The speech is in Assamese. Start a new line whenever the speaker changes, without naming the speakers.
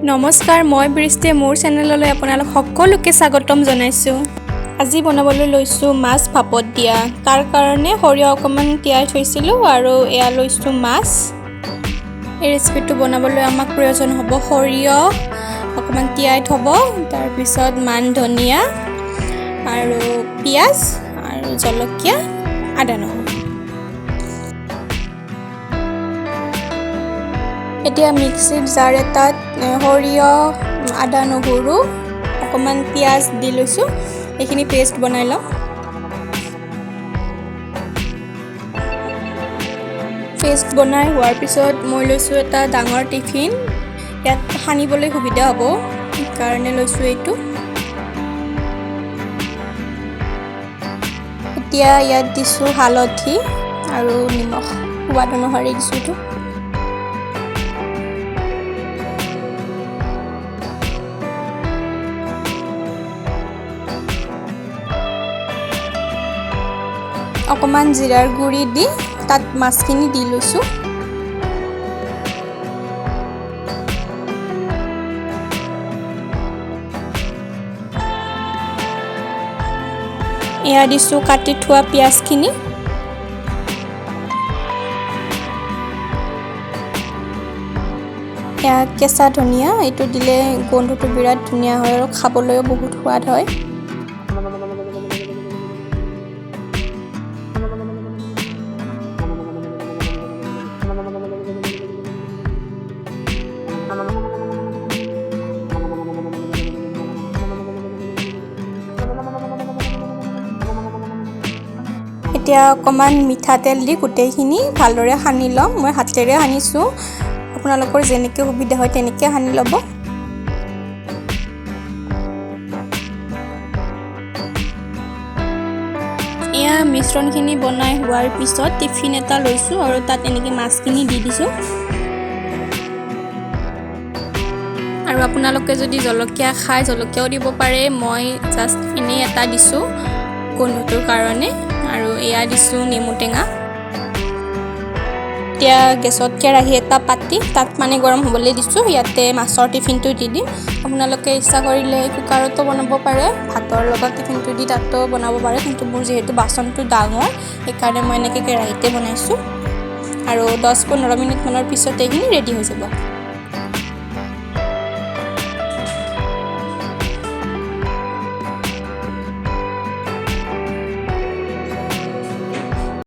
নমস্কাৰ, মই বৃষ্টিয়ে মোৰ চেনেললৈ আপোনালোক সকলোকে স্বাগতম জনাইছোঁ। আজি বনাবলৈ লৈছোঁ মাছ ভাপত দিয়া। তাৰ কাৰণে সৰিয়হ অকণমান তিয়াই থৈছিলোঁ আৰু এয়া লৈছোঁ মাছ। এই ৰেচিপিটো বনাবলৈ আমাক প্ৰয়োজন হ'ব সৰিয়হ অকণমান তিয়াই থ'ব, তাৰপিছত মান ধনিয়া আৰু পিঁয়াজ আৰু জলকীয়া, আদা নহৰু। এতিয়া মিক্সিৰ জাৰ এটাত সৰিয়হ, আদা নহৰু, অকণমান পিঁয়াজ দি লৈছোঁ। এইখিনি পেষ্ট বনাই ল'ম। পেষ্ট বনাই হোৱাৰ পিছত মই লৈছোঁ এটা ডাঙৰ টিফিন। ইয়াত সানিবলৈ সুবিধা হ'ব সেইকাৰণে লৈছোঁ এইটো। এতিয়া ইয়াত দিছোঁ হালধি আৰু নিমখ, সোৱাদ অনুসৰি দিছোঁ এইটো। অকণমান জিৰাৰ গুড়ি দি তাত মাছখিনি দি লৈছোঁ। এয়া দিছোঁ কাটি থোৱা পিঁয়াজখিনি। এয়া কেঁচা ধনিয়া, এইটো দিলে গোন্ধটো বিৰাট ধুনীয়া হয় আৰু খাবলৈও বহুত সোৱাদ হয়। এতিয়া অকণমান মিঠাতেল দি গোটেইখিনি ভালদৰে সানি ল'ম। মই হাতেৰে সানিছোঁ, আপোনালোকৰ যেনেকৈ সুবিধা হয় তেনেকৈ সানি ল'ব। এয়া মিশ্ৰণখিনি বনাই হোৱাৰ পিছত টিফিন এটা লৈছোঁ আৰু তাত এনেকৈ মাছখিনি দি দিছোঁ। আৰু আপোনালোকে যদি জলকীয়া খায় জলকীয়াও দিব পাৰে, মই জাষ্ট এনেই এটা দিছোঁ গোন্ধটোৰ কাৰণে। আৰু এয়া দিছোঁ নেমু টেঙা। এতিয়া গেছত কেৰাহী এটা পাতি তাত পানী গৰম হ'বলৈ দিছোঁ। ইয়াতে মাছৰ টিফিনটো দি দিম। আপোনালোকে ইচ্ছা কৰিলে কুকাৰতো বনাব পাৰে, ভাতৰ লগত টিফিনটো দি তাতো বনাব পাৰে, কিন্তু মোৰ যিহেতু বাচনটো ডাঙৰ সেইকাৰণে মই এনেকৈ কেৰাহীতে বনাইছোঁ। আৰু 10-15 মিনিটমানৰ পিছত এইখিনি ৰেডি হৈ যাব।